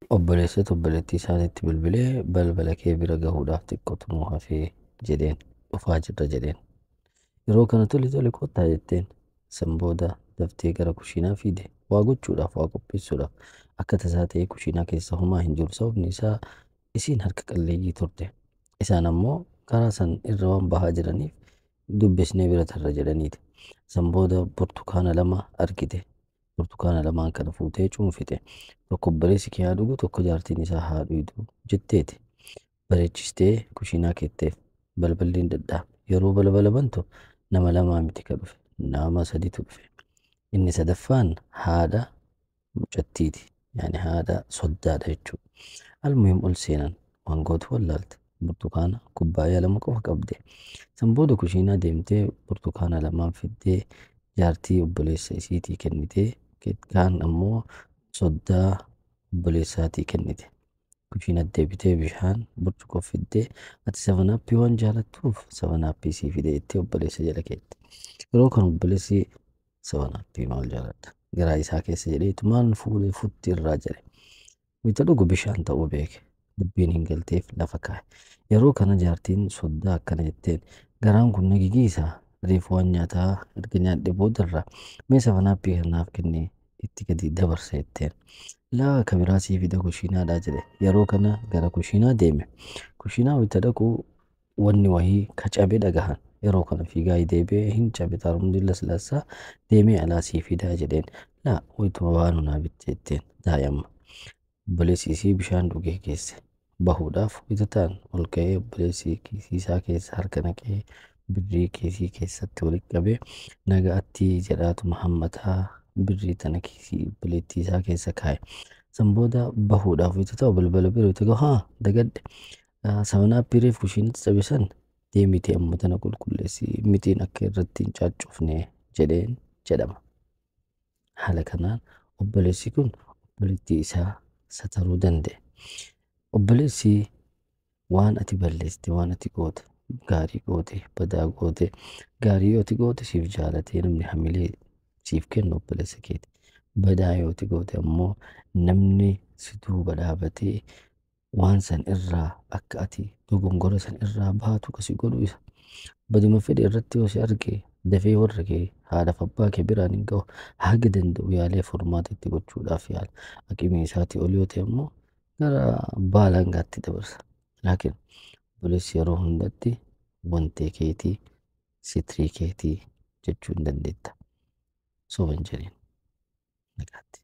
Obboleessatu obboleettii isaatitti bilbilee balbala kee bira gahuudhaaf xiqqootu nu hafee jedheen, dhufaa jirra jedheen. Yeroo kana tole tole kottaa jetteen. San booda daftee gara kushiinaa fiide. Waa gochuudhaaf, waa qopheessuudhaaf akka tasaa ta'ee kushiinaa keessa homaa hin jiru. Sababni isaa isiin harka qalleeyyii turte. Isaan ammoo karaa san irra waan bahaa jiraniif dubbisnee bira tarra jedhaniiti. San booda burtukaana lama argite. Burtukaana lamaan kana fuutee cuunfite. Tokko obboleessi kee haa dhugu, tokko jaartiin isaa haa dhuydu jetteeti. Bareechistee kushiinaa keetteef. Balballi hin dhadhaame. Yeroo balbala bantu nama lamaa miti ka dhufe. Nama saditu dhufe. Inni sadaffaan haadha mucattiiti. Yaani haadha soddaadha jechuudha. Almuhim ol seenan waan gootu wallaalte. Burtukaana kubbaayyaa lama qofa qabde. San booda kushiinaa deemtee burtukaana lamaan fiddee jaartii obboleessa isiitii kennitee kaan ammoo soddaa obboleessaatii kennite. Kushiinatti deebitee bishaan burcuqqoo fiddee ati Seven Up waan jaalattuuf Seven Up sii fide jettee obboleessa jala keette. Yeroo kan obboleessi Seven Up maal jaaladha? Garaa isaa keessa jedheetu maal fuudhee futti irraa jedhe. Wayita dhugu bishaan ta'uu beeke. Dubbiin hin galteef lafa kaa'e. Yeroo kana jaartiin soddaa akkana jetteen, garaan kun na gigiisa, reefu waan nyaataa erga nyaadhe boodarra mee Seven Up kana naaf kenni itti gadi dabarsa jetteen. Laa ka biraa sii fida kushiinaadhaa jedhe. Yeroo kana gara kushiinaa deeme. Kushiinaa wayita dhaqu wanni wahii ka cabe dhagahan. Yeroo kana fiigaa deebi'ee hin cabe xaarmuziin laslaassaa deemee alaa sii fidaa jedheen. Laa wayituma baanu naa bitte jetteen. Daa'i amma. Obboleessi isii bishaan dhugee geesse. Bahuudhaaf wayita ta'an ol ka'ee obboleessi kiisii isaa keessa harka naqee birrii kiisii keessatti walitti qabee naga'atti jedhaatuma hammataa birrii tana kiisii obboleettii isaa keessa kaa'e. San booda bahuudhaaf wayita ta'u balbala bira wayita gahu haa dagadhe Seven Up reef kushiinatti cabe san deemitii amma tana qulqulleessi mixiin akka irratti hin caaccofne jedheen jedhama. Haala kanaan obboleessi kun obboleettii isaa sataruu danda'e. Obboleessi waan ati balleessite, waan ati goote, gaarii goote, badaa goote, gaarii yoo ati goote siif jaalatee namni hamilee siif kennu obboleessa keeti. Badaa yoo ati goote ammoo namni si duuba dhaabatee waan san irraa akka ati dogongora san irraa baatu ka si godhu isa. Baduma fedhe irratti yoo si arge dafee warra kee haadhaaf abbaa kee biraan hin gahu, haga danda'u yaalee furmaata itti gochuudhaaf yaala. Aqimii isaatii ol yoo ta'e ammoo gara abbaa alangaatti dabarsa. Laakiin obboleessi yeroo hundatti wantee keetii, sitrii keetii jechuu hin dandeetta. Soba hin jedhin. Nagaatti.